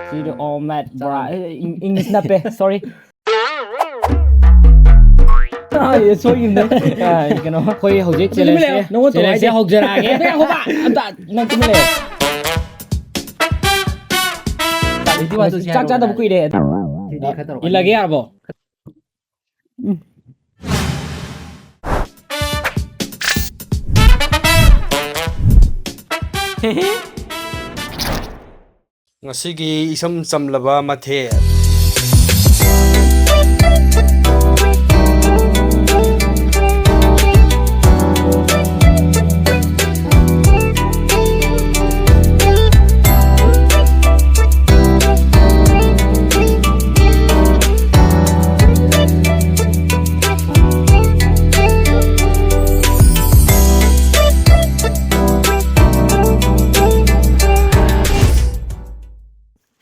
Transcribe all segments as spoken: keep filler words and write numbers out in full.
ꯁꯤꯗꯤ ꯑꯣ ꯃꯦꯠ ꯕꯣꯔꯥ꯫ ꯑꯦ, ꯏꯪ-, ꯏꯪꯂꯤꯁ ꯅꯞꯄꯦ, ꯁꯣꯔꯤ꯫ ꯑꯥ, ꯑꯦ, ꯁꯣꯏꯈꯤꯕꯅꯦ꯫ ꯑꯥ, ꯀꯩꯅꯣ, ꯑꯩꯈꯣꯏ ꯍꯧꯖꯤꯛ ꯇꯨꯃꯤꯟ ꯂꯩꯌꯣ, ꯆꯦꯂꯦꯟꯖꯁꯦ, ꯅꯪꯉꯣꯟꯗ ꯇꯧꯔꯛꯑꯣ ꯆꯦꯂꯦꯟꯖꯁꯦ ꯍꯥꯏꯁꯦ꯫ ꯍꯧꯖꯔꯛꯑꯒꯦ꯫ ꯉꯥꯏꯈꯣꯕ, ꯑꯝꯇ ꯅꯪ ꯇꯨꯃꯤꯟ ꯂꯩꯌꯣ꯫ ꯆꯥꯛ ꯆꯥꯗꯕ ꯀꯨꯏꯔꯦ꯫ ꯁꯤꯗꯤ ꯈꯔ ꯇꯧꯔꯛꯀꯅꯤ꯫ ꯏꯜꯂꯒꯦ ꯌꯥꯔꯕꯣ? ꯎꯝ꯫ ꯉꯁꯤꯒꯤ ꯏꯆꯝ ꯆꯝꯂꯕ ꯃꯊꯦꯜ꯫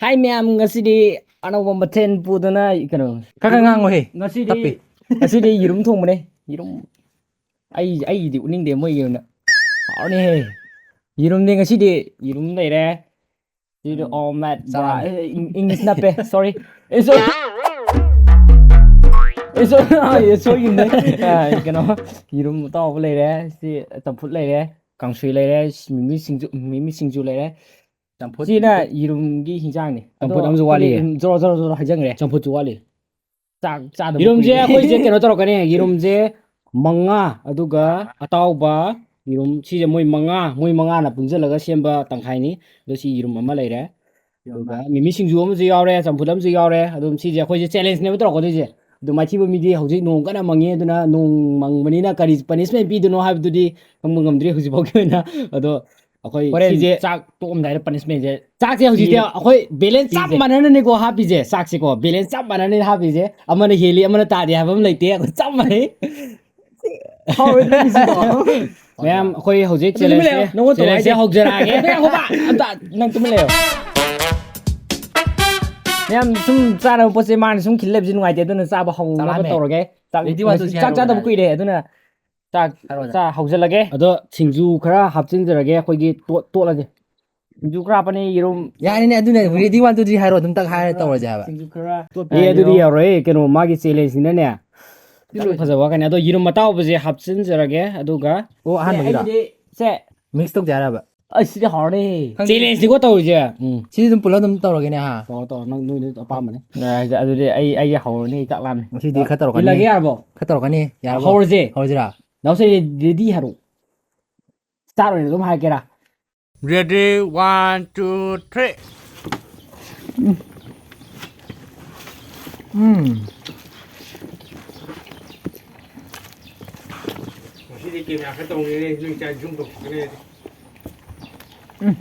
ꯍꯥꯏ ꯃꯌꯥꯝ, ꯉꯁꯤꯗꯤ ꯑꯅꯧꯕ ꯃꯊꯦꯜ ꯄꯨꯗꯅ ꯀꯩꯅꯣ, ꯈꯔ ꯈꯔ ꯉꯥꯡꯉꯨꯍꯦ꯫ ꯉꯁꯤꯗꯤ, ꯇꯞꯄꯤ꯫ ꯉꯁꯤꯗꯤ ꯌꯦꯔꯨꯝ ꯊꯣꯡꯕꯅꯦ꯫ ꯌꯦꯔꯨꯝ, ꯑꯩ, ꯑꯩꯒꯤꯗꯤ ꯎꯠꯅꯤꯡꯗꯦ, ꯃꯣꯏꯒꯤ ꯑꯣꯏꯅ꯫ ꯍꯥꯎꯔꯅꯤꯍꯦ꯫ ꯌꯦꯔꯨꯝꯗꯤ ꯉꯁꯤꯗꯤ ꯌꯦꯔꯨꯝ ꯂꯩꯔꯦ꯫ ꯁꯤꯗꯤ ꯎꯝ꯫ ꯑꯣ ꯃꯦꯠ ꯕꯣꯔꯥ꯫ ꯆꯥꯔꯝꯃꯦ꯫ ꯑꯦ, ꯏꯪ-, ꯏꯪꯂꯤꯁ ꯅꯞꯄꯦ꯫ ꯁꯣꯔꯤ꯫ ꯑꯦ, ꯁꯣꯔꯤ꯫ ꯑꯦ, ꯁꯣꯔꯤ꯫ ꯑꯦ, ꯁꯣꯏꯈꯤꯕꯅꯦ꯫ ꯑ, ꯀꯩꯅꯣ, ꯌꯦꯔꯨꯝ ꯑꯇꯥꯎꯕ ꯂꯩꯔꯦ꯫ ꯁꯤ ꯆꯝꯐꯨꯠ ꯂꯩꯔꯦ꯫ ꯀꯥꯡꯁꯣꯏ ꯂꯩꯔꯦ꯫ ꯃꯤꯃꯤ ꯁꯤꯡꯖꯨ, ꯃꯤꯃꯤ ꯁꯤꯡꯖꯨ ꯂꯩꯔꯦ꯫ ꯆꯝꯐꯨꯠ꯫ ꯁꯤꯅ ꯌꯦꯔꯨꯝꯒꯤ ꯍꯤꯟꯖꯥꯡꯅꯤ꯫ ꯆꯝꯐꯨꯠ ꯑꯗꯣ ꯑꯃꯁꯨ ꯋꯥꯠꯂꯤꯌꯦ꯫ ꯑꯩꯈꯣꯏꯗꯤ ꯖꯣꯔꯣ, ꯖꯣꯔꯣ, ꯖꯣꯔꯣ ꯍꯥꯏꯖꯟꯈ꯭ꯔꯦ꯫ ꯆꯝꯐꯨꯠꯁꯨ ꯋꯥꯠꯂꯤ꯫ ꯆꯥꯛ ꯆꯥꯗꯕ ꯌꯦꯔꯨꯝꯁꯦ ꯀꯨꯏꯔꯦ꯫ ꯑꯩꯈꯣꯏꯁꯦ ꯀꯩꯅꯣ ꯇꯧꯔꯛꯀꯅꯤ꯫ ꯌꯦꯔꯨꯝꯁꯦ ꯃꯉꯥ, ꯑꯗꯨꯒ ꯑꯇꯥꯎꯕ ꯌꯦꯔꯨꯝ, ꯁꯤꯁꯦ ꯃꯣꯏ ꯃꯉꯥ, ꯃꯣꯏ ꯃꯉꯥꯅ ꯄꯨꯟꯁꯤꯜꯂꯒ ꯁꯦꯝꯕ ꯇꯪꯈꯥꯏꯅꯤ꯫ ꯑꯗꯣ ꯁꯤ ꯌꯦꯔꯨꯝ ꯑꯃ ꯂꯩꯔꯦ꯫ ꯑꯗꯨꯒ ꯃꯤꯃꯤ ꯁꯤꯡꯖꯨ ꯑꯃꯁꯨ ꯌꯥꯎꯔꯦ, ꯆꯝꯐꯨꯠ ꯑꯃꯁꯨ ꯌꯥꯎꯔꯦ꯫ ꯑꯗꯨꯝ ꯁꯤꯁꯦ ꯑꯩꯈꯣꯏꯁꯦ ꯆꯦꯂꯦꯟꯖꯅꯦꯕ ꯇꯧꯔꯛꯀꯗꯣꯏꯁꯦ꯫ ꯑꯗꯣ ꯃꯥꯏꯊꯤꯕ ꯃꯤꯗꯤ ꯍꯧꯖꯤꯛ ꯅꯣꯡ ꯀꯟꯅ ꯃꯪꯉꯤ, ꯑꯗꯨꯅ ꯅꯣꯡ ꯃꯪꯕꯅꯤꯅ ꯀꯔꯤ ꯄꯅꯤꯁꯃꯦꯟ ꯄꯤꯗꯣꯏꯅꯣ ꯍꯥꯏꯕꯗꯨꯗꯤ ꯈꯪꯕ ꯉꯝꯗ꯭ꯔꯤ ꯍꯧꯖꯤꯛꯐꯥꯎꯒꯤ ꯑꯣꯏꯅ꯫ ꯑꯗꯣ ꯑꯩꯈꯣꯏ ꯍꯣꯔꯦꯟ ꯁꯤꯁꯦ ꯆꯥꯛ ꯇꯣꯛꯑꯝꯗꯥꯏꯗ ꯄꯅꯤꯁꯃꯦꯟꯁꯦ ꯆꯥꯛꯁꯦ ꯍꯧꯖꯤꯛꯇꯤ ꯄꯤꯔꯦ꯫ ꯑꯩꯈꯣꯏ ꯕꯦꯂꯦꯟꯁ ꯆꯞ ꯄꯤꯁꯦ꯫ ꯃꯥꯟꯅꯅꯅꯦꯀꯣ ꯍꯥꯞꯄꯤꯁꯦ꯫ ꯆꯥꯛꯁꯦꯀꯣ ꯕꯦꯂꯦꯟꯁ ꯆꯞ ꯃꯥꯟꯅꯅ ꯍꯥꯞꯄꯤꯁꯦ꯫ ꯑꯃꯅ ꯍꯦꯜꯂꯤ, ꯑꯃꯅ ꯇꯥꯗꯦ ꯍꯥꯏꯕ ꯑꯃ ꯂꯩꯇꯦ꯫ ꯑꯩꯈꯣꯏ ꯆꯞ ꯃꯥꯟꯅꯩ꯫ ꯍꯥꯎꯔꯣꯏꯗ꯭ꯔꯣ ꯁꯤꯕꯣ? ꯃꯌꯥꯝ, ꯑꯩꯈꯣꯏ ꯍꯧꯖꯤꯛ ꯑꯗꯨ ꯇꯨꯃꯤꯟ ꯆꯦꯂꯦꯟꯖꯁꯦ, ꯂꯩꯌꯣ꯫ ꯅꯪꯉꯣꯟꯗ ꯇꯧꯔꯣ ꯆꯦꯂꯦꯟꯖꯁꯦ ꯍꯥꯏꯁꯦ꯫ ꯍꯧꯖꯔꯛꯑꯒꯦ꯫ ꯉꯥꯏꯈꯣꯕ, ꯑꯝꯇ ꯅꯪ ꯇꯨꯃꯤꯟ ꯂꯩꯌꯣ꯫ ꯃꯌꯥꯝ ꯁꯨꯝ ꯆꯥꯅꯕ ꯄꯣꯠꯁꯦ ꯃꯥꯅ ꯁꯨꯝ ꯈꯤꯜ ꯂꯩꯕꯁꯦ ꯅꯨꯡꯉꯥꯏꯇꯦ, ꯑꯗꯨꯅ ꯆꯥꯕ ꯍꯧꯅꯕ ꯆꯥꯔꯝꯃꯦ꯫ ꯇꯧꯔꯒꯦ꯫ ꯆꯥꯛ, ꯔꯦꯗꯤ ꯋꯥꯟ ꯇꯨ ꯊ꯭ꯔꯤ ꯆꯥꯛ ꯍꯥꯏꯔꯣ ꯆꯥꯗꯕ ꯀꯅꯥ? ꯀꯨꯏꯔꯦ, ꯑꯗꯨꯅ ꯆꯥꯛ ꯍꯥꯏꯔꯣ, ꯍꯥꯏꯔꯣ꯫ ꯆꯥ ꯍꯧꯖꯤꯜꯂꯒꯦ꯫ ꯑꯗꯣ ꯁꯤꯡꯖꯨ ꯈꯔ ꯍꯥꯞꯆꯤꯟꯖꯔꯒꯦ ꯑꯩꯈꯣꯏꯒꯤ ꯇꯣꯠ-, ꯇꯣꯠꯂꯁꯦ꯫ ꯁꯤꯡꯖꯨ ꯈꯔ ꯍꯥꯄꯅꯤ, ꯌꯦꯔꯨꯝ꯫ ꯌꯥꯔꯦꯅꯦ, ꯑꯗꯨꯅꯦ, ready one, two, three ꯍꯥꯏꯔꯣ, ꯑꯗꯨꯝ ꯇꯛ ꯍꯥꯏꯔ ꯇꯧꯔꯁꯦ ꯍꯥꯏꯕ꯫ ꯁꯤꯡꯖꯨ ꯈꯔ꯫ ꯑꯦ, ꯑꯗꯨꯗꯤ ꯌꯥꯔꯣꯏ, ꯀꯩꯅꯣ, ꯃꯥꯒꯤ challengeꯅꯤꯅꯅꯦ꯫ ꯈꯤꯇꯪ ꯐꯖꯕ ꯋꯥꯠꯀꯅꯤ꯫ ꯑꯗꯣ ꯌꯦꯔꯨꯝ ꯑꯇꯥꯎꯕꯁꯦ ꯍꯥꯞꯆꯤꯟꯖꯔꯒꯦ, ꯑꯗꯨꯒ ꯑꯣ, ꯑꯍꯥꯟꯕꯒꯤꯗꯣ? ꯑꯩꯒꯤꯗꯤ ꯁꯦ꯫ Mix ꯇꯧꯖꯦ ꯍꯥꯏꯔꯕ? ꯑꯁ, ꯁꯤꯗꯤ ꯍꯥꯎꯔꯅꯤ꯫ ꯈꯪꯗꯦ꯫ Challengeꯅꯤꯀꯣ ꯇꯧꯔꯤꯁꯦ꯫ ꯎꯝ꯫ ꯁꯤꯗꯤ ꯑꯗꯨꯝ ꯄꯨꯂꯞ ꯑꯗꯨꯝ ꯇꯧꯔꯒꯦꯅꯦ, ꯍꯥ? ꯇꯧꯔꯣ, ꯇꯧꯔꯣ꯫ ꯅꯪ, ꯅꯣꯏ, ꯅꯣꯏ ꯑꯄꯥꯝꯕꯅꯤ꯫ ꯑꯦ, ꯑꯗꯨꯗꯤ ꯑꯩ, ꯑꯩ ꯍꯧꯔꯅꯤ, ꯑꯩ ꯆꯥꯛ ꯂꯥꯝꯃꯦ꯫ ꯉꯁꯤꯗꯤ ꯈꯔ ꯇꯧꯔꯛꯀꯅꯤ꯫ ꯏꯜꯂꯒꯦ ꯌꯥꯔꯕꯣ? ꯈꯔ ꯇꯧꯔꯛꯀꯅꯤ꯫ ꯌꯥꯔꯕꯣ? ꯍꯧꯔꯁꯦ꯫ ꯍꯧꯔꯁꯤꯔꯥ? ꯗꯥ ꯍꯨꯁꯦꯟ, ready ꯍꯥꯏꯔꯣ꯫ Start ꯑꯣꯏꯅ ꯑꯗꯨꯝ ꯍꯥꯏꯔꯛꯀꯦꯔꯥ? Ready, one, two, three. ꯎꯝ꯫ ꯎꯝ꯫ ꯉꯁꯤꯗꯤ ꯀꯦꯃꯦꯔꯥ ꯈꯔ ꯇꯧꯅꯤꯡꯉꯦ, ꯅꯣꯏ ꯆꯥꯛ ꯏꯟꯖꯨꯝ ꯇꯧꯊꯣꯛꯀꯅꯤ ꯑꯩꯗꯤ꯫ ꯎꯝ꯫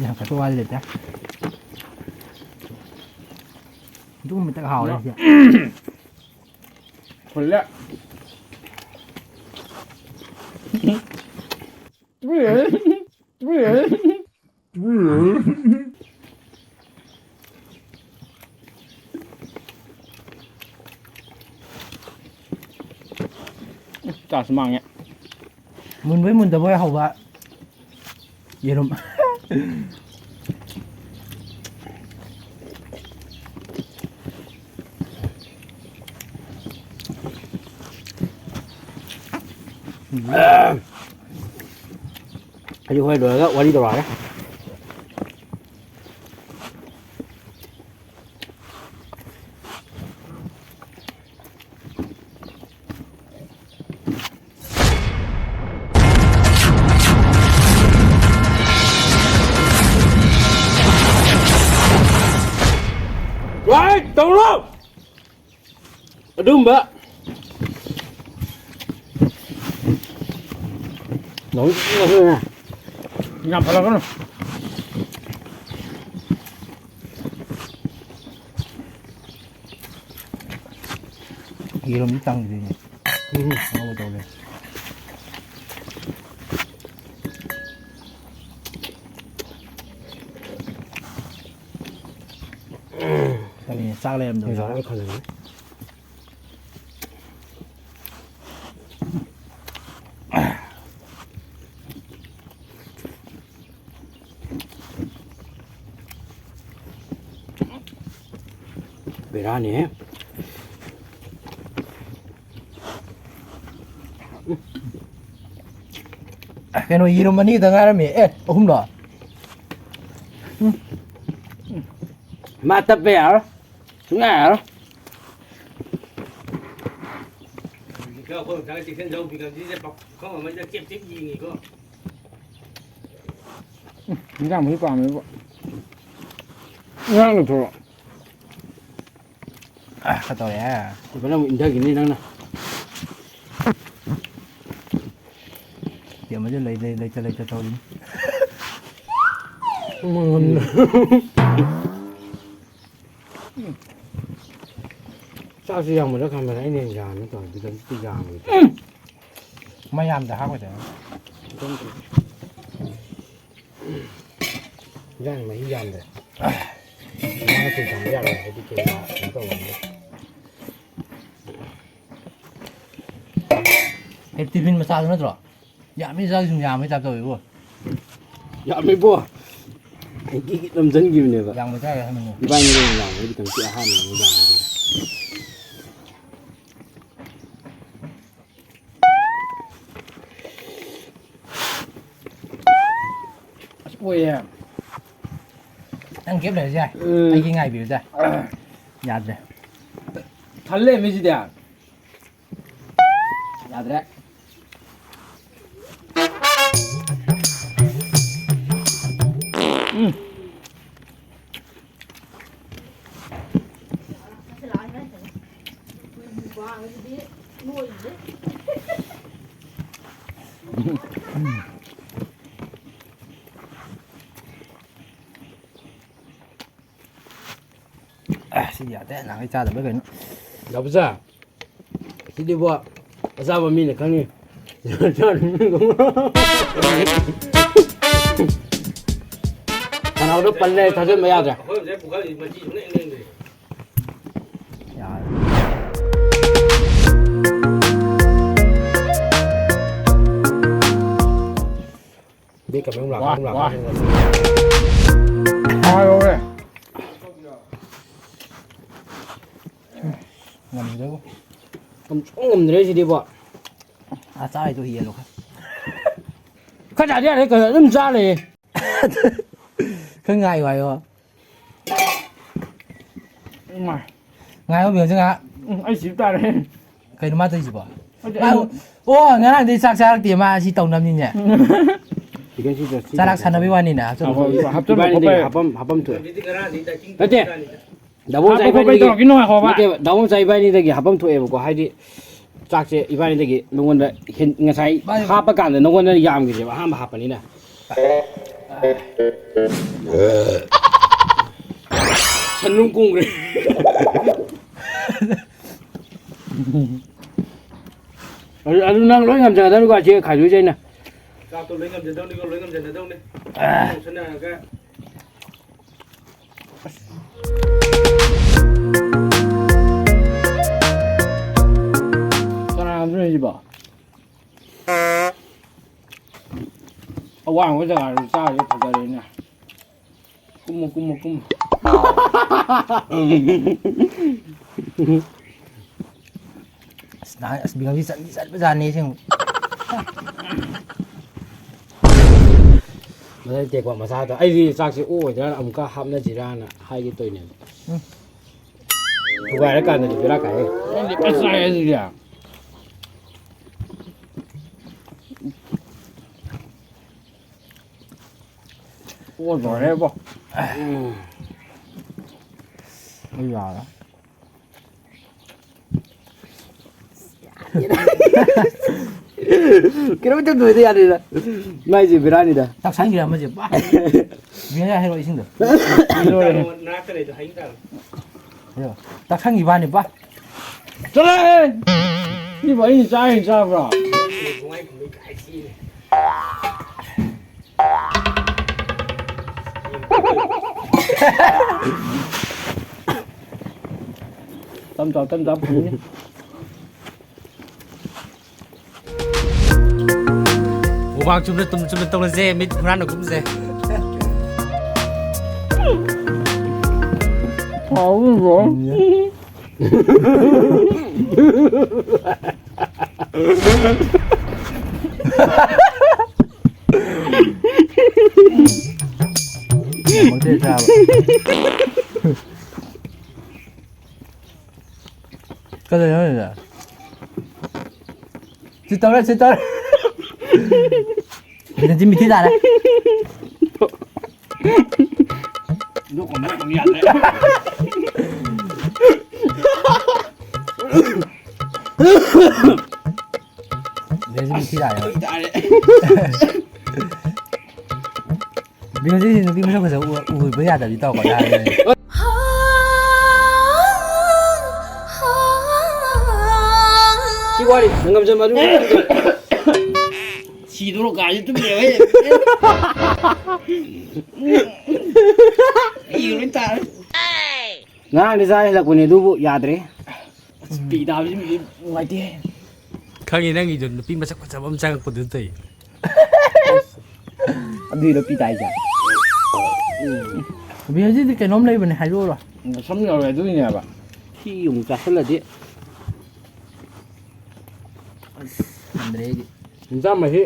ꯌꯥꯝ ꯀꯩꯁꯨ ꯋꯥꯗꯤ ꯂꯩꯇꯦ꯫ ꯑꯗꯨꯒꯨꯝꯕꯇ ꯍꯥꯎꯔꯦ ꯁꯤꯗꯤ꯫ ꯐꯨꯜꯂꯦ꯫ ꯆꯥꯁꯨ ꯃꯥꯡꯉꯦ꯫ ꯃꯨꯟꯕꯣꯏ ꯃꯨꯟꯗꯕꯣꯏ ꯍꯧꯕ ꯌꯦꯔꯨꯝ꯫ ꯑꯩꯁꯨ ꯍꯣꯔꯦꯟ ꯂꯣꯏꯔꯒ ꯋꯥꯔꯤ ꯇꯧꯔꯛꯑꯒꯦ꯫ Right, ꯇꯧꯔꯣ! ꯑꯗꯨꯝꯕ ꯌꯥꯝ ꯐꯠꯂꯛꯀꯅꯨ꯫ ꯌꯦꯔꯨꯝꯗꯤ ꯇꯪꯗ꯭ꯔꯤꯅꯦ꯫ ꯎꯝ꯫ ꯑꯉꯧꯕ ꯇꯧꯔꯦ꯫ ꯀꯔꯤꯅꯣ ꯆꯥꯛ ꯂꯩꯔꯝꯗꯕ? ꯉꯁꯥꯏ ꯌꯥꯝ ꯈꯜꯂꯝꯃꯤ꯫ ꯕꯦꯔꯥꯅꯤꯍꯦ꯫ ꯀꯩꯅꯣ, ꯌꯦꯔꯨꯝ ꯑꯅꯤꯗ ꯉꯥꯏꯔꯝꯃꯦ꯫ ꯑꯦ, ꯑꯍꯨꯝꯂꯣ? ꯃꯥ ꯇꯞꯄ ꯌꯥꯔꯣꯏ꯫ ꯁꯨꯡꯌꯥ ꯌꯥꯔꯣꯏ꯫ ꯑꯩꯈꯣꯏ ꯉꯁꯥꯏ ꯆꯦꯛꯁꯤꯟ ꯖꯧ ꯄꯤꯀꯞꯁꯤꯗ ꯄꯨꯈꯝ ꯑꯃꯗ ꯆꯦꯞ ꯆꯦꯞ ꯌꯦꯡꯉꯤꯀꯣ꯫ ꯏꯟꯖꯥꯡ ꯃꯍꯤ ꯄꯥꯝꯃꯦꯕ꯫ ꯏꯟꯖꯥꯡꯗꯣ ꯊꯣꯛꯂꯛꯑꯣ꯫ ꯑ, ꯈꯔ ꯇꯧꯔꯦ꯫ ꯁꯤꯕꯅ ꯑꯃꯨꯛ ꯏꯟꯊꯈꯤꯅꯤ ꯅꯪꯅ꯫ ꯇꯦꯝ ꯑꯃꯁꯨ ꯂꯩ, ꯂꯩ, ꯂꯩꯇ, ꯂꯩꯇ ꯇꯧꯔꯤꯅꯤ꯫ ꯃꯉꯣꯟꯗ꯫ ꯆꯥꯛꯁꯨ ꯌꯥꯝꯃꯜꯂ ꯈꯟꯕꯅꯦ, ꯑꯩꯅ ꯍꯦꯟꯅ ꯌꯥꯝꯃꯦ ꯇꯧꯔꯤꯗꯨꯗ, ꯍꯧꯖꯤꯛꯇꯤ ꯌꯥꯝꯃꯦ꯫ ꯃꯌꯥꯝꯗ ꯍꯥꯞꯀꯗꯕꯅꯤ꯫ ꯏꯟꯖꯥꯡ ꯃꯍꯤ ꯌꯥꯝꯗ꯭ꯔꯦ꯫ ꯏꯟꯖꯥꯡ ꯃꯆꯨ ꯊꯝꯕ ꯌꯥꯔꯣꯏ, ꯍꯥꯏꯗꯤ ꯀꯩꯅꯣ ꯀꯩꯅꯣ ꯇꯧꯕꯅꯤꯅ꯫ ꯑꯦ, ꯇꯤꯐꯤꯟ ꯃꯆꯥꯗꯨ ꯅꯠꯇ꯭ꯔꯣ? ꯌꯥꯝꯃꯤ, ꯆꯥꯛ ꯁꯨꯝ ꯌꯥꯝꯕꯩ ꯇꯥꯏꯞ ꯇꯧꯋꯤꯕꯣ꯫ ꯌꯥꯝꯃꯤꯕꯣ꯫ ꯑꯩ ꯒꯤꯠ ꯒꯤꯠ ꯅꯝꯖꯟꯈꯤꯕꯅꯦꯕ꯫ ꯌꯥꯝꯕ ꯆꯥꯏꯔꯦ ꯍꯥꯏꯕꯅꯤ꯫ ꯏꯕꯥꯅꯤꯗ ꯑꯣꯏꯅ ꯌꯥꯝꯕꯗꯤ ꯈꯤꯇꯪ ꯆꯤꯛ ꯑꯍꯥꯟꯕ ꯑꯃ ꯌꯥꯝꯕꯗꯨꯗ꯫ ꯑꯁ, ꯑꯣꯏꯌꯦ꯫ ꯅꯪ ꯒꯦꯞ ꯂꯩꯔꯁꯨ ꯌꯥꯏ꯫ ꯎꯝ꯫ ꯑꯩꯒꯤ ꯉꯥꯏꯕꯤꯌꯨꯗ꯫ ꯌꯥꯗ꯭ꯔꯦ꯫ ꯊꯜꯂꯦ ꯃꯤꯁꯤꯗꯤ꯫ ꯌꯥꯗ꯭ꯔꯦ꯫ ꯎꯝ꯫ ꯑ, ꯁꯤꯗꯤ ꯌꯥꯗꯦ, ꯅꯍꯥꯟꯒꯩ ꯆꯥꯗꯕ꯭ꯔꯥ ꯀꯩꯅꯣ꯫ ꯗꯥ ꯕꯨꯆꯥ, ꯁꯤꯗꯤꯕꯣ ꯑꯆꯥꯕ ꯃꯤꯅ ꯈꯪꯉꯤ꯫ ꯈꯅꯥꯎꯗ ꯄꯜꯂꯦ, ꯊꯥꯖꯤꯟꯕ ꯌꯥꯗ꯭ꯔꯦ꯫ ꯑꯩꯈꯣꯏ ꯍꯧꯖꯤꯛ ꯄꯨꯈꯝꯁꯤ ꯃꯆꯤ ꯁꯨꯡꯂꯦꯡ ꯂꯦꯡꯗ꯭ꯔꯤ꯫ ꯌꯥꯔꯦ꯫ ꯕꯦꯛ ꯀꯃꯦꯟ ꯂꯥꯛꯀꯅꯨ, ꯋꯥ, ꯂꯥꯛꯀꯅꯨ꯫ ꯋꯥ꯫ ꯍꯥꯏꯔꯣꯅꯦ꯫ ꯉꯝꯁꯨ ꯉꯝꯗ꯭ꯔꯦ ꯁꯤꯗꯤꯕꯣ꯫ ꯑꯥ, ꯆꯥꯔꯤꯗꯣ ꯌꯦꯜꯂꯣ ꯈꯔ꯫ ꯈꯔ ꯆꯥꯗꯤ ꯌꯥꯔꯦ, ꯀꯩꯅꯣ ꯑꯗꯨꯝ ꯆꯥ ꯂꯩꯌꯦ꯫ ꯈꯔ ꯉꯥꯏꯌꯨ ꯍꯥꯏꯌꯣ꯫ ꯏꯃꯥ꯫ ꯉꯥꯏꯌꯣ, ꯃꯤ ꯍꯧꯖꯤꯛ ꯉꯥꯏꯍꯥꯛ꯫ ꯎꯝ, ꯑꯩ ꯁꯤꯕ ꯇꯥꯔꯦ꯫ ꯀꯩꯅꯣ ꯃꯥ ꯇꯧꯔꯤꯁꯤꯕꯣ? ꯅꯠꯇꯦ, ꯃꯥ, ꯑꯩ ꯑꯣ, ꯉꯔꯥꯡꯗꯩ ꯆꯥꯛ ꯆꯥꯔꯛꯇꯦ, ꯃꯥ ꯁꯤ ꯇꯧꯅꯕꯅꯤꯅꯦ꯫ ꯆꯤꯛꯀꯟ ꯁꯤꯗ ꯆꯤꯛꯀꯟ ꯆꯥꯔꯥꯛ ꯁꯥꯟꯅꯕꯩ ꯋꯥꯅꯤꯅꯦ, ꯍꯥꯞꯆꯜꯂꯨ꯫ ꯍꯥꯞꯐꯝ, ꯍꯥꯞꯐꯝ ꯊꯣꯛꯄ ꯏꯕꯥꯅꯤꯗꯒꯤ ꯌꯥꯏ꯫ ꯍꯥꯞꯐꯝ, ꯍꯥꯞꯐꯝ ꯊꯣꯛꯑꯦ꯫ ꯅꯠꯇꯦ, ꯗꯥꯕꯣ ꯍꯥꯞꯄ ꯉꯁꯥꯏ ꯈꯣꯠꯄ ꯑꯩ ꯏꯕꯥꯅꯤꯗꯒꯤ, ꯇꯧꯔꯛꯈꯤꯅꯣ, ꯉꯥꯏꯈꯣꯕ꯫ ꯅꯠꯇꯦꯕ, ꯗꯥꯕꯣ ꯉꯁꯥꯏ ꯏꯕꯥꯅꯤꯗꯒꯤ ꯍꯥꯞꯐꯝ ꯊꯣꯛꯑꯦꯕꯀꯣ, ꯍꯥꯏꯗꯤ ꯆꯥꯛꯁꯦ ꯏꯕꯥꯅꯤꯗꯒꯤ ꯅꯉꯣꯟꯗ ꯍꯦꯟ-, ꯉꯁꯥꯏ ꯃꯥꯅꯤ꯫ ꯍꯥꯞꯄ ꯀꯥꯟꯗ ꯅꯉꯣꯟꯗ ꯌꯥꯝꯈꯤꯗꯦꯕ, ꯑꯍꯥꯟꯕ ꯍꯥꯞꯄꯅꯤꯅ꯫ ꯁꯟ ꯑꯗꯨꯝ ꯀꯣꯡꯈ꯭ꯔꯦ꯫ ꯑꯗꯨ, ꯑꯗꯨ ꯅꯪ ꯂꯣꯏ ꯉꯝꯖꯒꯗꯕꯅꯤꯀꯣ, ꯑꯁꯤ ꯈꯥꯏꯗꯣꯛꯏꯁꯦ ꯑꯩꯅ꯫ ꯆꯥꯛꯇꯣ ꯂꯣꯏ ꯉꯝꯖꯗꯧꯅꯤꯀꯣ, ꯂꯣꯏ ꯉꯝꯖꯅꯗꯧꯅꯤ꯫ ꯑꯥ꯫ ꯉꯥꯎꯁꯟꯅꯔꯒ꯫ ꯀꯅꯥꯅꯣ ꯂꯩꯔꯤꯕꯣ? ꯑꯋꯥꯡꯕ ꯖꯒꯥꯗ ꯆꯥꯔꯗꯤ ꯐꯖꯔꯦꯅꯦ꯫ ꯀꯨꯝꯃꯣ, ꯀꯨꯝꯃꯣ, ꯀꯨꯝꯃꯣ꯫ ꯑꯁ, ꯅꯍꯥꯟ, ꯑꯁ, ꯕꯤꯀꯝꯁꯤ ꯆꯠꯗꯤ ꯆꯠꯄꯖꯥꯠꯅꯤ ꯑꯁꯦꯡꯕ꯫ ꯃꯊꯪ ꯇꯦꯛꯄ ꯃꯆꯥꯗ ꯑꯩꯗꯤ ꯆꯥꯛꯁꯦ ꯑꯣꯛꯑꯣꯏꯗ꯭ꯔꯥꯅ ꯑꯃꯨꯛꯀ ꯍꯥꯞꯅꯁꯤꯔꯥꯅ ꯍꯥꯏꯒꯦ ꯇꯧꯔꯤꯅꯦꯕ꯫ ꯎꯝ꯫ ꯊꯨꯒꯥꯏꯔꯀꯥꯟꯗꯗꯤ ꯕꯦꯔꯥ ꯀꯥꯏꯍꯦ꯫ ꯅꯪꯗꯤ ꯐꯖꯅ ꯆꯥꯏ ꯑꯗꯨꯗꯤ꯫ ꯑꯣ, ꯂꯣꯏꯔꯦꯕꯣ꯫ ꯎꯝ꯫ ꯑꯩ ꯌꯥꯔꯦ꯫ ꯀꯩꯅꯣꯝꯇ ꯂꯣꯏꯗ ꯌꯥꯗꯦꯗ꯫ ꯃꯥꯏꯁꯦ ꯕꯦꯔꯥꯅꯤꯗ꯫ ꯇꯛꯁꯟꯈ꯭ꯔꯦ ꯑꯃꯁꯦ꯫ ꯕꯥ꯫ ꯕꯤꯍꯥꯔ ꯍꯥꯏꯔꯣ ꯏꯁꯤꯡꯗꯣ꯫ ꯂꯣꯏꯔꯦ꯫ ꯅꯥꯀ ꯂꯩꯗꯣ ꯍꯥꯏꯅꯤꯡꯗꯕ꯫ ꯑꯗꯣ ꯇꯛꯁꯟꯈꯤꯕ ꯋꯥꯅꯤ, ꯕꯥ꯫ ꯆꯠꯂꯣꯍꯦ! ꯁꯤꯕꯨ ꯑꯩꯅ ꯆꯥꯔꯤꯅ ꯆꯥꯕ꯭ꯔꯣ? ꯇꯞ ꯇꯞ, ꯇꯞ ꯇꯞ ꯐꯪꯅꯤ꯫ ꯃꯨꯛꯕꯥꯡ ꯆꯨꯝꯅ ꯇꯨꯝ ꯆꯨꯝꯅ ꯇꯧꯔꯁꯦ, ꯃꯤꯠ ꯍꯨꯔꯥꯟꯅꯒꯨꯝꯁꯦ꯫ ꯍꯥꯎꯕ꯭ꯔꯣ? ꯀꯩꯗꯧꯅꯣ ꯍꯧꯖꯤꯛ? ꯁꯤ ꯇꯧꯔꯦ, ꯁꯤ ꯇꯧꯔꯦ꯫ ꯅꯆꯤꯟ ꯃꯤꯊꯤ ꯇꯥꯔꯦ꯫ ꯅꯣꯛꯀꯅꯨ, ꯅꯣꯛꯀꯅꯨ, ꯌꯥꯗ꯭ꯔꯦ꯫ ꯅꯆꯤꯟ ꯃꯤꯊꯤ ꯇꯥꯔꯦ꯫ ꯇꯥꯔꯦ꯫ ꯕꯤꯔꯣꯖꯤꯠꯁꯤ ꯅꯨꯄꯤ ꯃꯁꯛ ꯐꯖꯕ ꯎ-, ꯎꯍꯟꯕ ꯌꯥꯗꯕꯗꯤ ꯇꯧꯔꯛꯀꯅꯨ ꯍꯥꯏꯕꯅꯤ꯫ ꯁꯤ ꯋꯥꯔꯤ ꯅꯪ ꯉꯝꯖꯝ ꯑꯗꯨ ꯁꯤꯗꯣꯔꯣ ꯀꯥꯏꯁꯤ ꯇꯨꯝ ꯂꯩꯌꯣꯍꯦ꯫ ꯑꯩ ꯂꯣꯏ ꯇꯥꯔꯦ꯫ ꯉꯔꯥꯡꯗꯤ ꯆꯥ ꯍꯦꯜꯂꯛꯄꯅꯦ ꯑꯗꯨꯕꯨ ꯌꯥꯗ꯭ꯔꯦ꯫ ꯑꯁ, ꯄꯤ ꯇꯥꯕꯁꯤ ꯅꯨꯡꯉꯥꯏꯇꯦ꯫ ꯈꯪꯉꯤ ꯅꯪꯒꯤꯗꯣ ꯅꯨꯄꯤ ꯃꯁꯛ ꯐꯖꯕ ꯑꯃ ꯆꯪꯉꯛꯄꯗꯨ ꯇꯧꯏ꯫ ꯑꯗꯨꯏꯔꯣ ꯄꯤ ꯇꯥꯏꯁꯦ? ꯎꯝ꯫ ꯕꯤ, ꯍꯧꯖꯤꯛꯇꯤ ꯀꯩꯅꯣꯝ ꯂꯩꯕꯅꯦ, ꯍꯥꯏꯗꯣꯛꯎꯔꯣ꯫ ꯁꯝ ꯌꯥꯎꯋꯦ ꯑꯗꯨꯏꯅꯦꯕ꯫ ꯁꯤ ꯑꯃꯨꯛ ꯆꯥꯁꯤꯜꯂꯗꯤ꯫ ꯑꯁ, ꯉꯝꯗ꯭ꯔꯦ ꯑꯩꯗꯤ꯫ ꯏꯟꯖꯥꯡ ꯃꯍꯤ꯫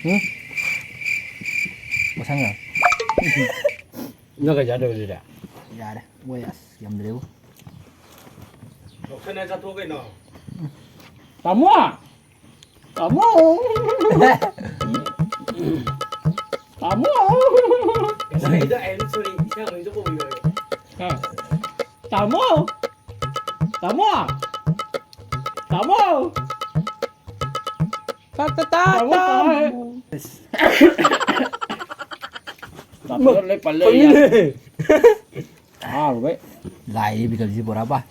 ꯎꯝ? ꯃꯁꯪ ꯌꯥꯎꯋꯦ꯫ ꯅꯪ ꯀꯩ ꯆꯥꯗꯣꯏꯕ ꯑꯗꯨꯗꯤ? ꯌꯥꯔꯦ꯫ ꯃꯣꯏ ꯑꯁ ꯌꯥꯝꯗ꯭ꯔꯦꯕꯨ꯫ ꯂꯧꯁꯟꯅ ꯆꯥꯊꯣꯛ ꯀꯩꯅꯣ꯫ ꯇꯥꯃꯣ! ꯇꯥꯃꯣ! ꯇꯥꯃꯣ! ꯉꯁꯥꯏꯗꯣ I am sorry, ꯏꯁꯥ ꯃꯃꯤꯡꯁꯨ ꯀꯧꯕꯤꯌꯣ꯫ ꯍꯥ? ꯇꯥꯃꯣ! ꯇꯥꯃꯣ! ꯇꯥꯃꯣ! ꯇꯥ, ꯇꯥ, ꯇꯥ, ꯇꯥꯃꯣ! ꯇꯥꯃꯣ! ꯇꯥꯃꯣ ꯂꯣꯏ ꯄꯜ ꯂꯩ꯫ ꯈꯪꯉꯤꯅꯦ꯫ ꯍꯥꯎꯔꯨꯕꯩ꯫ ꯂꯥꯏꯔꯤ ꯕꯤꯀꯝꯁꯤ ꯄꯨꯔꯥ ꯄꯥ꯫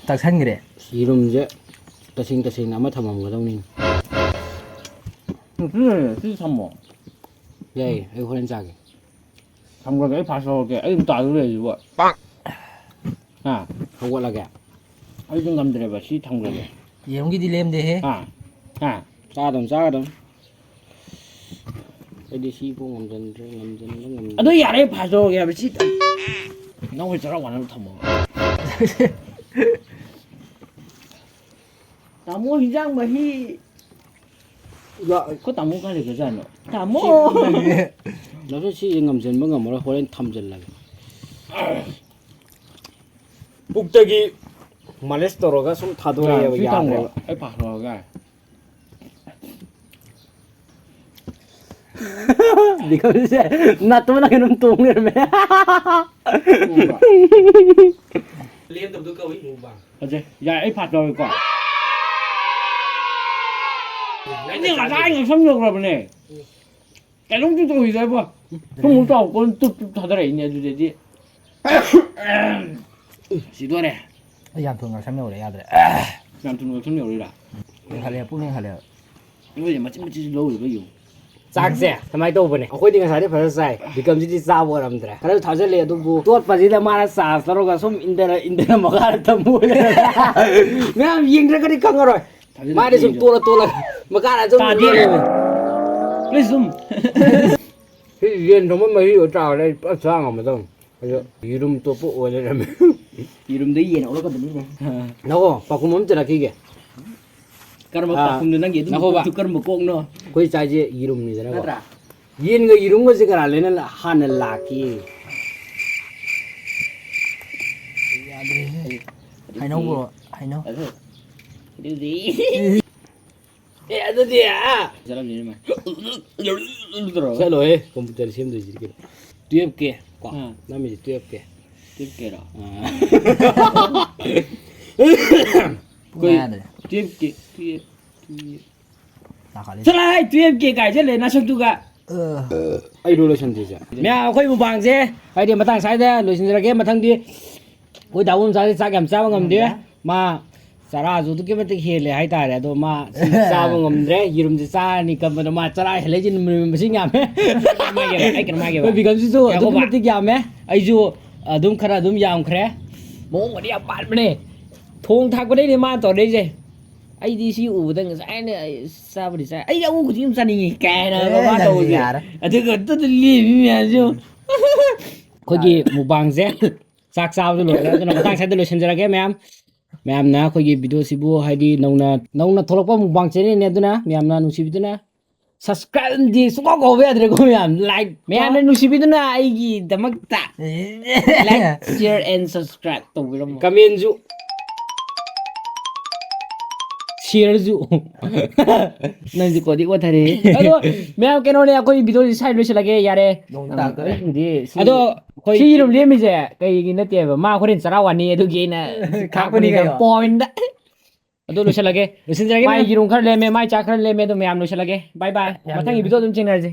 ꯇꯛꯁꯟꯈ꯭ꯔꯦ꯫ ꯌꯦꯔꯨꯝꯁꯦ ꯇꯁꯦꯡ ꯇꯁꯦꯡꯅ ꯑꯃ ꯊꯝꯃꯝꯒꯗꯧꯅꯤ꯫ ꯁꯤ ꯊꯝꯃꯣ꯫ ꯌꯥꯏꯌꯦ, ꯑꯩ ꯍꯣꯔꯦꯟ ꯆꯥꯒꯦ꯫ ꯊꯝꯈ꯭ꯔꯒꯦ, ꯑꯩ ꯐꯥꯁ ꯂꯧꯔꯒꯦ꯫ ꯑꯩ ꯑꯗꯨꯝ ꯇꯥꯗꯧ ꯂꯩꯔꯁꯤꯕꯣ꯫ ꯍꯥ? ꯍꯧꯒꯠꯂꯒꯦ꯫ ꯑꯩꯁꯨ ꯉꯝꯗ꯭ꯔꯦꯕ, ꯁꯤ ꯊꯝꯈ꯭ꯔꯒꯦ꯫ ꯌꯦꯔꯨꯝꯒꯤꯗꯤ ꯂꯦꯝꯗꯦꯍꯦ꯫ ꯍꯥ? ꯍꯥ? ꯆꯥꯒꯗꯝ, ꯆꯥꯒꯗꯝ꯫ ꯑꯩꯗꯤ ꯁꯤꯐꯥꯎ ꯉꯝꯖꯟꯗ꯭ꯔꯦ, ꯉꯝꯖꯟꯕ ꯉꯝꯗ꯭ꯔꯦ꯫ ꯑꯗꯨ ꯌꯥꯔꯦ, ꯐꯥꯁ ꯇꯧꯔꯒꯦ ꯍꯥꯏꯕ, ꯁꯤ ꯅꯪ ꯍꯣꯏ ꯆꯔꯥ ꯋꯥꯅꯕ ꯊꯝꯃꯣ꯫ ꯇꯥꯃꯣ, ꯍꯤꯟꯖꯥꯡ ꯃꯍꯤ꯫ ꯑꯩꯈꯣꯏ ꯇꯥꯃꯣ ꯀꯥꯏ ꯂꯩꯈ꯭ꯔꯖꯥꯠꯅꯣ? ꯇꯥꯃꯣ! ꯅꯪꯁꯨ ꯁꯤꯁꯦ ꯉꯝꯁꯤꯟꯕ ꯉꯝꯃꯔꯣꯏ, ꯍꯣꯔꯦꯟ ꯊꯝꯖꯤꯜꯂꯒꯦ꯫ ꯄꯨꯛꯇꯒꯤ ꯃꯥꯂꯤꯁ ꯇꯧꯔꯒ ꯁꯨꯝ ꯊꯥꯗꯣꯔꯛꯑꯦꯕ, ꯁꯤ ꯌꯥꯗ꯭ꯔꯦꯕ꯫ ꯊꯝꯈ꯭ꯔꯣ, ꯑꯩ ꯐꯥꯈ꯭ꯔꯒ꯫ ꯕꯤꯀꯝꯁꯦ ꯅꯥꯇꯣꯟꯅ ꯀꯩꯅꯣꯝ ꯇꯣꯡ ꯂꯩꯔꯝꯃꯦ꯫ ꯂꯦꯡꯗꯕꯗꯣ ꯀꯧꯏ ꯃꯨꯛꯕꯥꯡ꯫ ꯐꯖꯩ꯫ ꯌꯥꯏ, ꯑꯩ ꯐꯥꯠ ꯇꯧꯔꯦꯀꯣ꯫ ꯑꯩꯗꯤ ꯉꯁꯥꯏ ꯉꯛꯁꯝ ꯌꯧꯈ꯭ꯔꯕꯅꯦ꯫ ꯀꯩꯅꯣꯝꯁꯨ ꯇꯧꯈꯤꯗ꯭ꯔꯦꯕꯣ꯫ ꯁꯨꯝ ꯃꯨꯛ ꯆꯥꯎ ꯀꯣꯟ ꯇꯨꯞ ꯇꯨꯞ ꯊꯥꯗꯔꯛꯏꯅꯦ ꯑꯗꯨꯗꯗꯤ꯫ ꯁꯤꯗꯣꯔꯦ꯫ ꯑꯩ ꯌꯥꯝ ꯊꯨꯅ ꯉꯛꯁꯝ ꯌꯧꯔꯦ, ꯌꯥꯗ꯭ꯔꯦ꯫ ꯌꯥꯝ ꯊꯨꯅ ꯉꯛꯁꯝ ꯌꯧꯔꯤꯔꯥ? ꯂꯦꯡꯈꯠꯂꯦ, ꯄꯨꯛ ꯂꯦꯡꯈꯠꯂꯦꯕ꯫ ꯅꯣꯏꯁꯦ ꯃꯆꯤꯠ ꯃꯆꯤꯠꯁꯨ ꯂꯧꯔꯤꯕ ꯌꯦꯡꯉꯨ꯫ ꯆꯥꯛꯁꯦ ꯀꯃꯥꯏꯅ ꯇꯧꯕꯅꯦ? ꯑꯩꯈꯣꯏꯗꯤ ꯉꯁꯥꯏꯗꯩ ꯐꯖꯅ ꯆꯥꯏ꯫ ꯕꯤꯀꯝꯁꯤꯗꯤ ꯆꯥꯕ ꯑꯣꯏꯔꯝꯗ꯭ꯔꯦ꯫ ꯈꯔ ꯊꯥꯖꯤꯜꯂꯦ, ꯑꯗꯨꯕꯨ ꯇꯣꯠꯄꯁꯤꯗ ꯃꯥꯅ ꯆꯥꯟꯁ ꯂꯧꯔꯒ ꯁꯨꯝ ꯏꯟꯗꯔ ꯏꯟꯗꯔ ꯃꯈꯥꯗ ꯊꯝꯕ ꯑꯣꯏ ꯂꯩꯔꯝꯃꯦ꯫ ꯃꯌꯥꯝ ꯌꯦꯡꯗ꯭ꯔꯒꯗꯤ ꯈꯪꯉꯔꯣꯏ꯫ ꯊꯥꯖꯤꯜꯂꯦ, ꯃꯥꯗꯤ ꯁꯨꯝ ꯊꯥꯖꯤꯜꯂꯦ꯫ ꯇꯣꯠꯂ ꯇꯣꯠꯂꯒ ꯃꯈꯥꯗ ꯁꯨꯝ ꯇꯥꯗꯦ꯫ ꯂꯦꯞꯄꯦ꯫ ꯄ꯭ꯂꯤꯖ ꯁꯨꯝ꯫ ꯁꯤ ꯌꯦꯟ ꯊꯣꯡꯕ ꯃꯍꯤ ꯑꯣꯏ ꯇꯥꯔꯗꯤ ꯑꯩ ꯐꯖꯅ ꯆꯥ ꯉꯝꯃꯗꯧꯅꯤ꯫ ꯑꯗꯣ ꯌꯦꯔꯨꯝ ꯇꯣꯠꯄ ꯑꯣꯏ ꯂꯩꯔꯝꯃꯦ꯫ ꯌꯦꯔꯨꯝꯗꯩ ꯌꯦꯟ ꯑꯣꯜꯂꯛꯀꯗꯣꯏꯅꯤꯅꯦ꯫ ꯅꯉꯣ, ꯄꯥꯎꯈꯨꯝ ꯑꯃ ꯆꯠꯂꯛꯈꯤꯒꯦ꯫ ꯀꯔꯝꯕ ꯑꯥ, ꯄꯥꯎꯈꯨꯝꯅꯣ ꯅꯪꯒꯤ? ꯑꯗꯨꯝ ꯉꯥꯏꯈꯣꯕ꯫ ꯀꯣꯛꯇꯨ ꯀꯔꯝꯕ ꯀꯣꯛꯅꯣ? ꯑꯩꯈꯣꯏ ꯆꯥꯏꯁꯦ ꯌꯦꯔꯨꯝꯅꯤꯗꯅꯀꯣ꯫ ꯅꯠꯇ꯭ꯔꯥ? ꯌꯦꯟꯒ ꯌꯦꯔꯨꯝꯒꯁꯦ ꯀꯅꯥ ꯂꯣꯏꯅ ꯍꯥꯟꯅ ꯂꯥꯛꯀꯦ? ꯌꯥꯗ꯭ꯔꯦꯍꯦ꯫ ꯍꯩꯅꯧ ꯄꯨꯔꯛꯑꯣ, ꯍꯩꯅꯧ꯫ ꯑꯗꯨ, ꯑꯗꯨꯗꯤ꯫ ꯑꯦ, ꯑꯗꯨꯗꯤ, ꯑꯥ꯫ ꯆꯠꯂꯝꯅꯤ ꯃꯥ꯫ ꯆꯠꯂꯣꯍꯦ, ꯀꯝꯄ꯭ꯌꯨꯇꯔ ꯁꯦꯝꯗꯣꯏꯁꯤꯗꯤ ꯀꯩꯅꯣ꯫ ꯇꯨꯌꯦꯜꯐ ꯀꯦ ꯀꯣ, ꯑꯥ꯫ ꯅꯝꯃꯤꯁꯦ ꯇꯨꯌꯦꯜꯐ ꯀꯦ꯫ ꯇꯨꯌꯦꯜꯐ ꯀꯦꯔꯣ? ꯑꯥ꯫ ꯄꯨꯡ ꯑꯩꯈꯣꯏ ꯀꯌꯥꯗꯅꯣ? ꯇꯨꯌꯦꯜꯐ ꯀꯦ, ꯇꯨꯌꯦꯜꯐ, ꯇꯨꯌꯦꯜꯐ꯫ ꯂꯥꯛꯈꯠꯂꯦ꯫ ꯆꯠꯂꯣꯍꯦ, ꯇꯨꯌꯦꯜꯐ ꯀꯦ ꯀꯥꯏ ꯆꯠꯂꯦ ꯅꯁꯛꯇꯨꯒ꯫ ꯑ꯫ ꯑꯩꯔꯣ ꯂꯣꯏꯁꯟꯗ꯭ꯔꯤꯁꯦ? ꯃꯌꯥꯝ, ꯑꯩꯈꯣꯏ ꯃꯨꯛꯕꯥꯡꯁꯦ ꯍꯥꯏꯗꯤ ꯃꯇꯥꯡ ꯁ꯭ꯋꯥꯏꯗ ꯂꯣꯏꯁꯤꯟꯖꯔꯒꯦ꯫ ꯃꯊꯪꯗꯤ ꯑꯩꯈꯣꯏ ꯗꯥ ꯎꯝꯆꯥꯁꯦ ꯆꯥꯛ ꯌꯥꯝ ꯆꯥꯕ ꯉꯝꯗꯦ꯫ ꯉꯝꯗꯦ꯫ ꯃꯥ ꯆꯔꯥꯁꯨ ꯑꯗꯨꯛꯀꯤ ꯃꯇꯤꯛ ꯍꯦꯜꯂꯦ ꯍꯥꯏꯇꯥꯔꯦ꯫ ꯑꯗꯣ ꯃꯥ ꯆꯥꯕ ꯉꯝꯗ꯭ꯔꯦ꯫ ꯌꯦꯔꯨꯝꯁꯦ ꯆꯥꯔꯅꯤ ꯈꯟꯕꯗ ꯃꯥ ꯆꯔꯥ ꯍꯦꯜꯂꯛꯏꯁꯦ ꯅꯨꯃꯤꯠ ꯃꯁꯤꯡ ꯌꯥꯝꯃꯦ꯫ ꯀꯩꯅꯣꯝ ꯍꯥꯏꯒꯦꯕ, ꯑꯩ ꯀꯩꯅꯣꯝ ꯍꯥꯏꯒꯦꯕ꯫ ꯑꯩꯈꯣꯏ ꯕꯤꯀꯝꯁꯤꯁꯨ ꯑꯗꯨꯛꯀꯤ ꯉꯥꯏꯈꯣꯕ꯫ ꯃꯇꯤꯛ ꯌꯥꯝꯃꯦ꯫ ꯑꯩꯁꯨ ꯑꯗꯨꯝ ꯈꯔ ꯑꯗꯨꯝ ꯌꯥꯝꯈ꯭ꯔꯦ꯫ ꯃꯑꯣꯡꯒꯗꯤ ꯌꯥꯝ ꯃꯥꯟꯕꯅꯦ꯫ ꯊꯣꯡ ꯊꯥꯛꯄꯗꯩꯅꯦ ꯃꯥꯅ ꯇꯧꯔꯛꯏꯁꯦ꯫ ꯑꯩꯗꯤ ꯁꯤ ꯎꯕꯗ ꯉꯁꯥꯏꯅ ꯆꯥꯕꯗꯤ ꯆꯥꯏ꯫ ꯑꯩ ꯑꯎ ꯈꯨꯗꯤꯡ ꯑꯗꯨꯝ ꯆꯥꯅꯤꯡꯉꯤ ꯀꯥꯏꯅ ꯑꯦ, ꯃꯥ ꯇꯧꯕꯁꯦ꯫ ꯌꯥꯔꯦ꯫ ꯑꯗꯨꯒ ꯑꯗꯨꯗ ꯂꯦꯝꯃꯤ ꯃꯌꯥꯝꯁꯦ꯫ ꯑꯩꯈꯣꯏꯒꯤ ꯃꯨꯛꯕꯥꯡꯁꯦ ꯆꯥꯛ ꯆꯥꯕꯗꯨ ꯂꯣꯏꯔꯦ꯫ ꯑꯗꯨꯅ ꯃꯇꯥꯡ ꯁ꯭ꯋꯥꯏꯗ ꯂꯣꯏꯁꯤꯟꯖꯔꯒꯦ ꯃꯌꯥꯝ꯫ ꯃꯌꯥꯝꯅ ꯑꯩꯈꯣꯏꯒꯤ ꯚꯤꯗꯤꯑꯣꯁꯤꯕꯨ ꯍꯥꯏꯗꯤ ꯅꯧꯅ ꯅꯧꯅ ꯊꯣꯛꯂꯛꯄ ꯃꯨꯛꯕꯥꯡ ꯆꯦꯅꯦꯜꯅꯦ, ꯑꯗꯨꯅ ꯃꯌꯥꯝꯅ ꯅꯨꯡꯁꯤꯕꯤꯗꯨꯅ ꯁꯕꯁꯀ꯭ꯔꯥꯏꯕꯗꯤ ꯁꯨꯡꯀꯥꯎ ꯀꯥꯎꯕ ꯌꯥꯗ꯭ꯔꯦꯀꯣ ꯃꯌꯥꯝ꯫ ꯂꯥꯏꯛ ꯃꯌꯥꯝꯅ ꯅꯨꯡꯁꯤꯕꯤꯗꯨꯅ ꯑꯩꯒꯤꯗꯃꯛꯇ ꯂꯥꯏꯛ, ꯁꯤꯌꯔ ꯑꯦꯟ ꯁꯕꯁꯀ꯭ꯔꯥꯏꯕ ꯇꯧꯕꯤꯔꯝꯃꯣ꯫ ꯀꯃꯦꯟꯁꯨ, ꯁꯤꯌꯔꯁꯨ꯫ ꯅꯪꯁꯨ ꯀꯣꯗꯤ ꯑꯣꯊꯔꯦ꯫ ꯑꯗꯣ ꯃꯌꯥꯝ ꯀꯩꯅꯣꯅꯦ, ꯑꯩꯈꯣꯏ ꯚꯤꯗꯤꯑꯣꯁꯤ ꯁ꯭ꯋꯥꯏꯗ ꯂꯣꯏꯁꯤꯜꯂꯒꯦ, ꯌꯥꯔꯦ꯫ ꯅꯣꯡ ꯇꯥꯗꯣꯔꯦ꯫ ꯑꯩꯗꯤ ꯁꯤ ꯑꯗꯣ ꯑꯩꯈꯣꯏ ꯁꯤ ꯌꯦꯔꯨꯝ ꯂꯦꯝꯃꯤꯁꯦ ꯀꯩꯒꯤ ꯅꯠꯇꯦꯕ, ꯃꯥ ꯍꯣꯔꯦꯟ ꯆꯔꯥ ꯋꯥꯅꯤ ꯑꯗꯨꯒꯤ ꯑꯩꯅ ꯈꯥꯛꯄꯅꯤ ꯀꯩꯅꯣ꯫ ꯄꯣꯏꯟꯗ꯫ ꯑꯗꯨ ꯂꯣꯏꯁꯤꯜꯂꯒꯦ꯫ ꯂꯣꯏꯁꯤꯟꯖꯔꯒꯦ ꯃꯥꯏ ꯃꯌꯥꯝ꯫ ꯌꯦꯔꯨꯝ ꯈꯔ ꯂꯦꯝꯃꯦ, ꯃꯥꯏ ꯆꯥꯛ ꯈꯔ ꯂꯦꯝꯃꯦ, ꯑꯗꯨ ꯃꯌꯥꯝ ꯂꯣꯏꯁꯤꯜꯂꯒꯦ꯫ ꯕꯥꯏ ꯕꯥꯏ꯫ ꯌꯥꯝ ꯃꯊꯪꯒꯤ ꯌꯥꯝ꯫ ꯚꯤꯗꯤꯑꯣ ꯑꯗꯨꯝ ꯊꯦꯡꯅꯔꯁꯦ꯫